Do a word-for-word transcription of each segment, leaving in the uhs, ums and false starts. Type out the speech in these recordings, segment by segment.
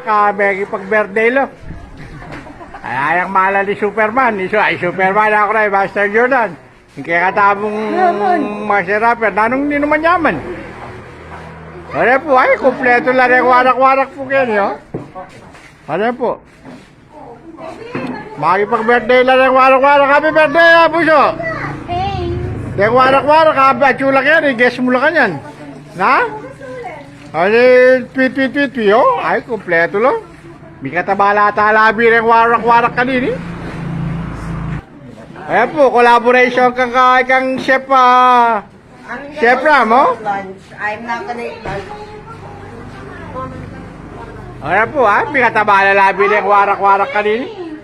Ka, mekipag-birthday lo. Ay, ayang malal ni Superman. Isu-, ay, Superman, aku na, i Master Jordan. Ing kekatamung Master Rapper, nanung ninuman ya man. Wala pu, ay, kumpletu la reng warak-warak pu keni, o. Wala pu. Makipag-birthday la reng warak-warak. Happy birthday, a, bunsu. Thanks. Reng warak-warak, a, atsu la keni, guess mu la kanyan. Na? Ani, twi, twi, twi, twi, o. Ay, kumpletu la. Mikataba la ata labi reng warak-warak kanini. Ayan pu, collaboration kang, kang, kang Chef, a, Chef Ram, o. Lunch. I'm not gonna eat lunch. Ayan pu, a, mikataba la labi reng warak-warak kanini.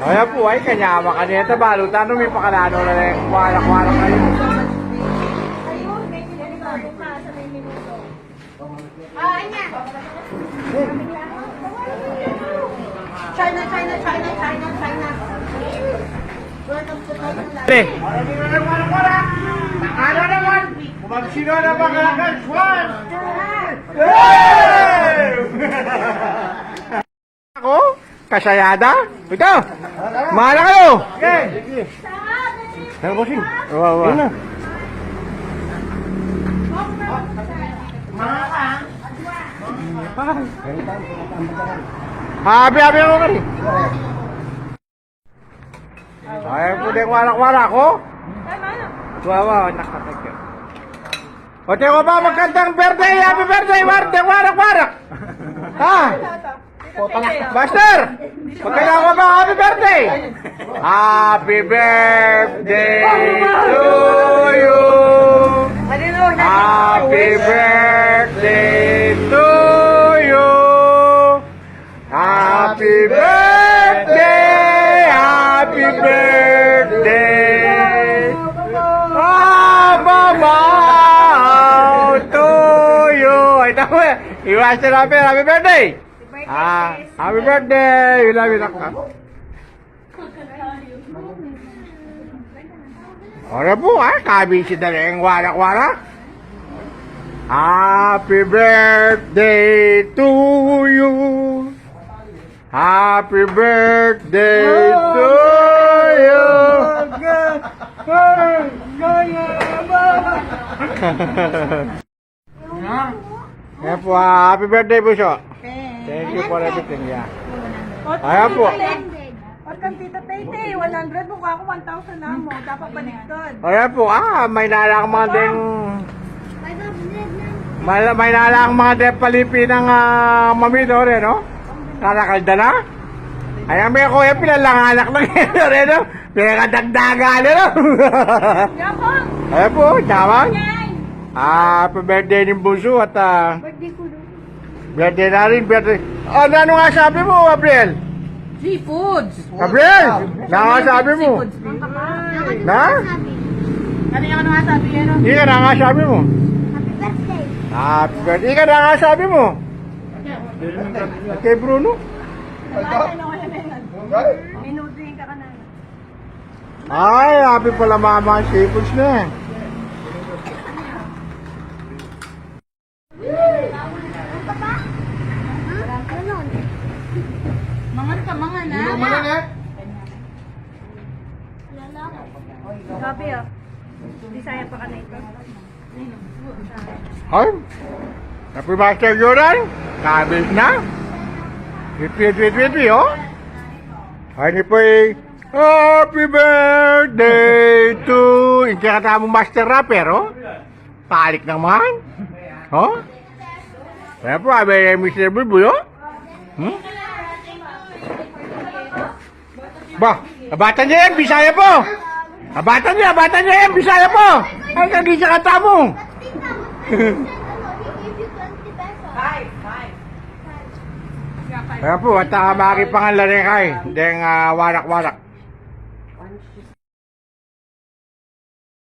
Ayan pu, ay, kanyama kanita, balu tanu, mipakalanu la reng warak-warak kanini. China, China, China, China, China. Welcome to Thailand. Pre. Ano naman? Kung sino na makalakas. One, two, three. Ako? Kasayada? Ito! Mahala kayo! Hello, bossing. Wa, wa. Ayun na. Abi, abi ako kari. Ay, pu, deng warak-warak, o. Wa, wa, anak, anak. O, te ko ba magkantang birthday, happy birthday, war-, deng warak-warak. Ha? Master! Magkanta ko ba, happy birthday? Happy birthday to you. Happy birthday to you. Happy birthday, happy birthday. Happy birthday to you. Ay, tama. Iwas na natin. Happy birthday. Ah, happy birthday. Yun lang, yun lang. Ora pu, ah, kabisi da reng warak-warak. Happy birthday to you. Happy birthday to you. Ayan pu, ah, happy birthday, bunsu. Thank you for everything, yeah. Ayan pu. At kan Tita Tete, one hundred mu, aku one thousand na mu. Dapat baliktad. Ayan pu, ah, maynala kang mga deng, may, maynala kang mga deng Pilipinang, ah, mamit, o, re, no? Karakalda na? Ayan, me, kuya, pila lang anak lang yan, o, re, no? Pinakadagdagan, ano? Ayan pu, tawag. Happy birthday ning bunsu at, ah, birthday na rin, birthday. Ah, nanu nga sabi mu, Gabriel? Seafoods. Gabriel, nanu nga sabi mu? Seafoods. Na? Ano yung ano nga sabi, ano? Ika, nanu nga sabi mu? Happy birthday. Happy birthday. Ika, nanu nga sabi mu? Kay Bruno? Minuto yung kakananan. Ay, happy pala mama, seafoods na. Mangan ka, mangan, ah. Mangan, eh. Grabe, ah. Bisaya pa ka na ito. Ay, happy Master Jordan. Kabis na. Wait, wait, wait, wait, wait, o. Ay, ni po, eh. Happy birthday to, ing kekatamung Master Rapper, o. Palik naman. O. Kaya po, abi, eh, Mister Bulbul, o. Hmm? Ba, abatan ya yan, Bisaya po. Abatan ya, abatan ya yan, Bisaya po. Ay, kagisa ka tamu. Kaya po, at, ah, makipangan la rin kay deng, ah, warak-warak.